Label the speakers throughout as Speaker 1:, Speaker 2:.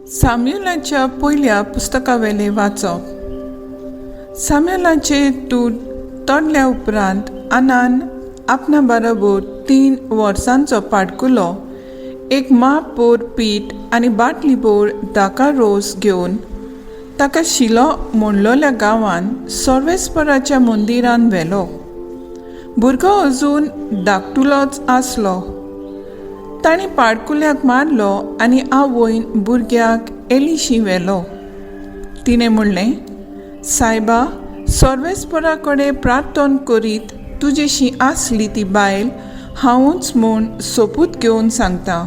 Speaker 1: साम्युलाच्या पयल्या पुस्तकावेलें वाचप. साम्युलाचे तूट तोडल्या उपरांत आनान आपणा बरोबर 3 वर्सांचो पाडकुलो, एक माप-पोर पीठ आनी बाटली भर दाका रोस घेवन ताका शिलो म्हणलोल्या गांवान सर्वेस्पराच्या मंदिरान व्हेलो. भुरगो अजून धाकटुलोच आसलो. तांणी पाडकुल्याक मारलो आनी आवयन भुरग्याक एलिशी व्हेलो. तिणें म्हणलें, सायबा, सर्वेस्परा कडेन प्रार्थन करीत तुजेशी आसली ती बायल हांवूच म्हूण सोपूत घेवन सांगता.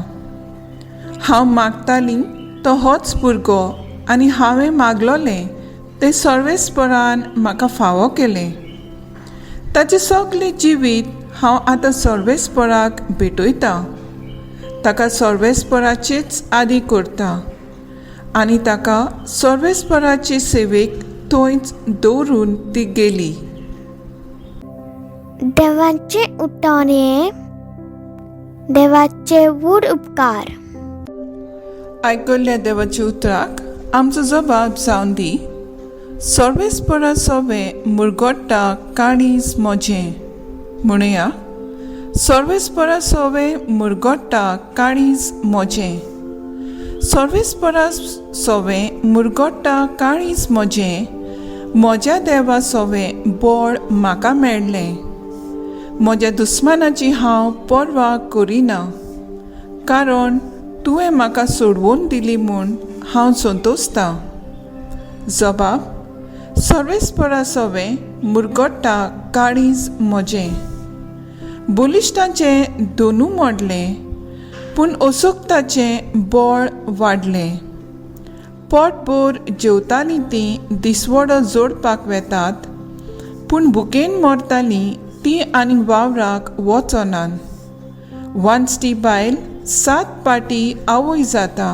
Speaker 1: हांव मागतालीं तो होच भुरगो आनी हांवें मागलोलें तें सर्वेस्परान म्हाका फावो केलें. ताचें सगलें जिवीत हांव आतां सर्वेस्पराक भेटयतां. ताका सर्वेस्पराचेच आदी करता आनी ताका सर्वेस्पराचे सेवेक थंयच दवरून ती गेली.
Speaker 2: देवाचें उठान हें देवाचे व्हड उपकार.
Speaker 1: आयकल्ल्या देवाच्या उतराक आमचो जबाब जावन दी. सर्वेस्परा सोबें मुरगोट्टा काळीज म्हजें. म्हणुया, सर्वेस्परा सोबें मुरगोट्टा काळीज म्हजें. सर्वेस्परा सोबें मुरगोट्टा काळीज म्हजें. म्हज्या देवा सोबें बळ म्हाका मेळ्ळें. म्हज्या दुस्मानाची हांव पर्वा करिना, कारण तुवें म्हाका सोडवून दिली म्हूण हांव संतोसतां. जबाब, सर्वेस्परा सोबें मुरगोट्टा काळीज म्हजें. बलिश्टांचें दोनू मोडलें, पूण असोक्ताचें बळ वाडलें. पोटभर जेवतालीं तीं दिसवडो जोडपाक वेतात, पूण भुकेन मरतालीं तीं आनी वावराक वचनात. वांचटी बायल 7 पाटी आवय जाता,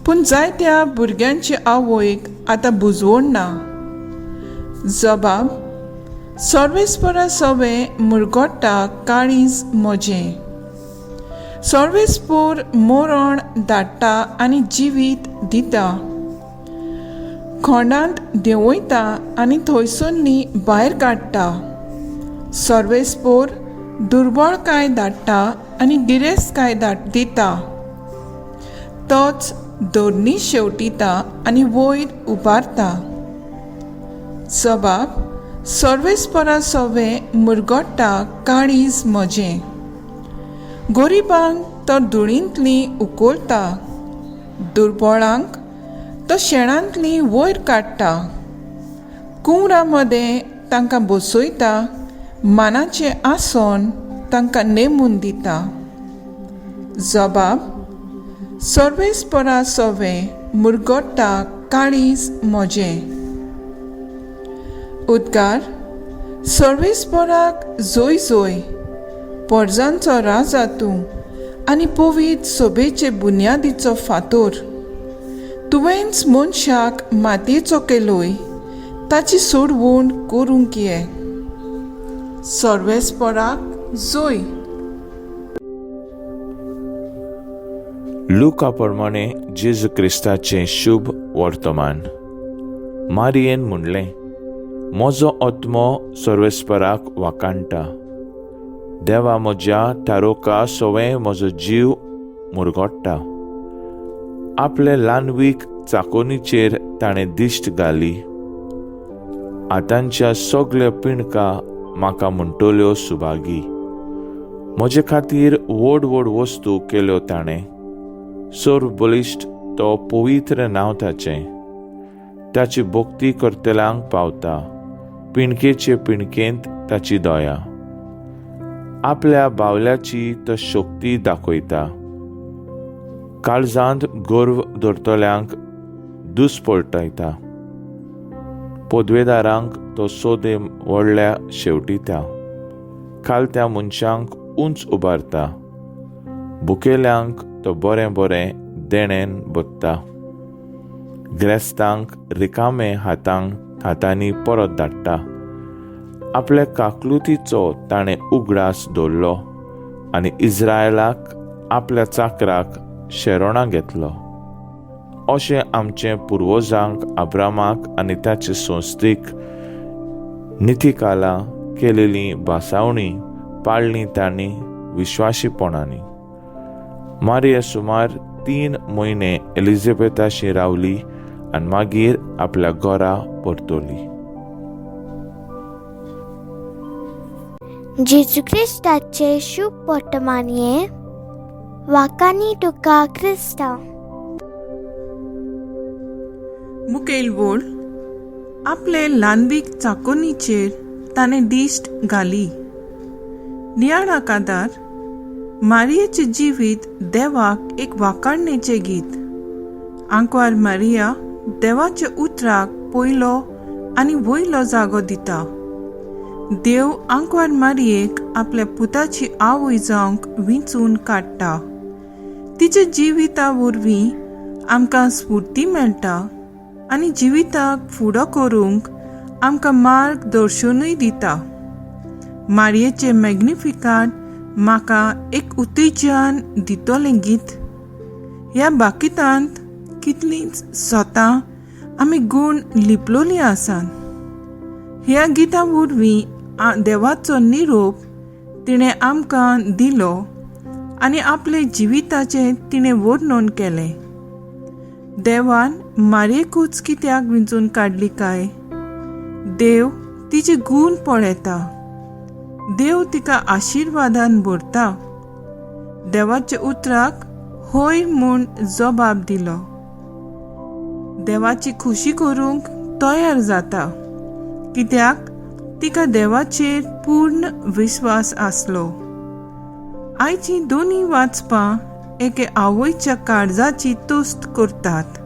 Speaker 1: पूण जायत्या भुरग्यांचे आवयक आतां बुजवण ना. जबाब, सर्वेस्परा सोबें मुरगोट्टा काळीज म्हजें. सर्वेस्पोर मोरण धाडटा आनी जिवीत दिता. खोंडांत देंवयता आनी थंयसरली भायर काडटा. सर्वेस्पोर दुर्बळकाय धाडटा आनी गिरेस्तकाय दिता. तोच धरणी शेवटिता आनी वयर उबारता. जबाब, सर्वेस्परा सोबें मुरगोट्टा काळीज म्हजें. गरिबांक तो धुळींतली उखलता, दुर्बळांक तो शेणांतली वयर काडटा. कुंवरा मदें तांकां बसयता, मानाचें आसन तांकां नेमून दिता. जबाब, सर्वेस्परा सोबें मुरगोट्टा काळीज म्हजें. उद्गार, सर्वेस्पराक जोय जोय, पोरजांचो राजा तूं आनी पवित्र सोबेचे बुन्यादीचो फातोर. तुवेंच मनशाक मातयेचो केलोय, ताची सोडवण करूंक ये. सर्वेस्पराक जोय.
Speaker 3: लुका प्रमाणे जेजू क्रिस्ताचें शुभ वर्तमान. मारियेन म्हणलें, म्हजो आत्मो सर्वेस्पराक वाकाणटा. देवा म्हज्या तारोका सवें म्हजो जीव मुरगोट्टा. आपले ल्हानवीक चाकोनीचेर ताणें दिश्ट घाली. आतांच्या सगळ्या पिणका म्हाका म्हणटल्यो सुभागी. म्हजे खातीर व्हड व्हड वस्तू केल्यो ताणें. सर्व बळिश्ट तो पवित्र नांव ताचें. ताची भक्ती करतल्यांक पावता. पिणकेचे पिणकेंत ताची दया. आपल्या बावल्याची तो शक्ती दाखयता. काळजांत गर्व धरतल्यांक दुस्पलटायता. पदवेदारांक तो सोदे व्हडल्या शेवटिता. खालत्या मनशांक उंच उबारता. भुकेल्यांक तो बरें बरें देणेन भरता. ग्रेस्तांक रिकामे हातांनी परत धाडटा. आपल्या काकलुतीचो ताणें उगडास दवरलो आनी इस्रायलाक आपल्या चाकराक शेरोणा घेतलो. अशें आमचे पुर्वजांक आब्रामाक आनी ताचे संस्थेक नितीकाला केलेली भासावणी पाळ्ळी तांणी विश्वाशीपणांनी. मारिया सुमार 3 म्हयने एलिझाबेथाशी रावली आनी मागीर आपल्या घरा परतली.
Speaker 2: जेजू क्रिस्ताचे शुभ वर्तमानये वाकानी तुका क्रिस्ता.
Speaker 1: मुखेल वोळ आपले ल्हानवीक चाकोनीचेर ताणें दिश्ट घाली. नियाळा कादार मारियेचें जिवीत देवाक एक वाकाडणेचें गीत. आंकवार मारिया देवाच्या उतराक पयलो आनी वयलो जागो दिता. देव आंकवार मारियेक आपल्या पुताची आवय जावंक विंचून काडटा. तिच्या जिविता वरवीं आमकां स्फूर्ती मेळटा आनी जिविताक फुडो करूंक आमकां मार्गदर्शनूय दिता. मारियेचें मॅग्निफिकाट म्हाका एक उत्तेजन दितलें गीत. ह्या बाकितांत कितलींच स्वता आमी गूण लिपलोली आसात. ह्या गिता वरवीं देवाचो निरोप तिणें आमकां दिलो आनी आपले जिविताचें तिणें वर्णन केलें. देवान मारयेकूच कित्याक विंचून काडली काय? देव तिचे गूण पळयता. देव तिका आशिर्वादान भरता. देवाच्या उतराक हय म्हूण जबाब दिलो. देवाची खुशी करूंक तयार जाता कित्याक तिका देवाचेर पूर्ण विश्वास आसलो. आयची दोनी वाचपां एके आवयच्या काळजाची तुस्त करतात.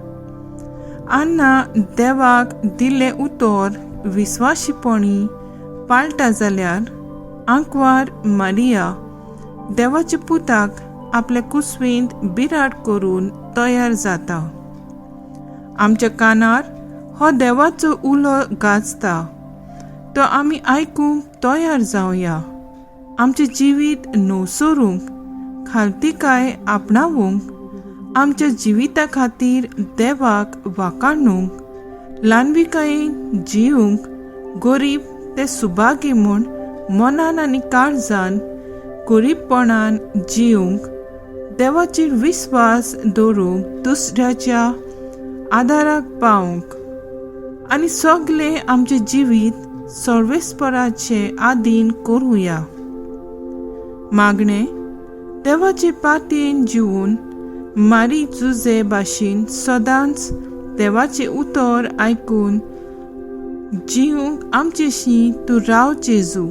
Speaker 1: आन्ना देवाक दिल्लें उतर विस्वाशीपणी पाळटा जाल्यार आंकवार मारिया देवाच्या पुताक आपल्या कुसवेंत बिराड करून तयार जाता. आमच्या कानार हो देवाचो उलो गाजता, तो आमी आयकूंक तयार जावया. आमचें जिवीत नवसरूंक, खालतीकाय आपणावूंक, आमच्या जिविता खातीर देवाक वाकाणूंक, ल्हानविकायेन जिवूंक, गरीब ते सुभागी म्हूण मनान आनी काळजान गरीबपणान जिवूंक, देवाचेर विस्वास दवरूंक, दुसऱ्याच्या आदाराक पावूंक आनी सगळें आमचें जिवीत सर्वेस्पराचे आदीन करुया. मागणें देवाचे पातयेन जिवून मारी जुजे भाशेन सदांच देवाचें उतर आयकून जिवूंक आमचेशी तूं राव जेजू.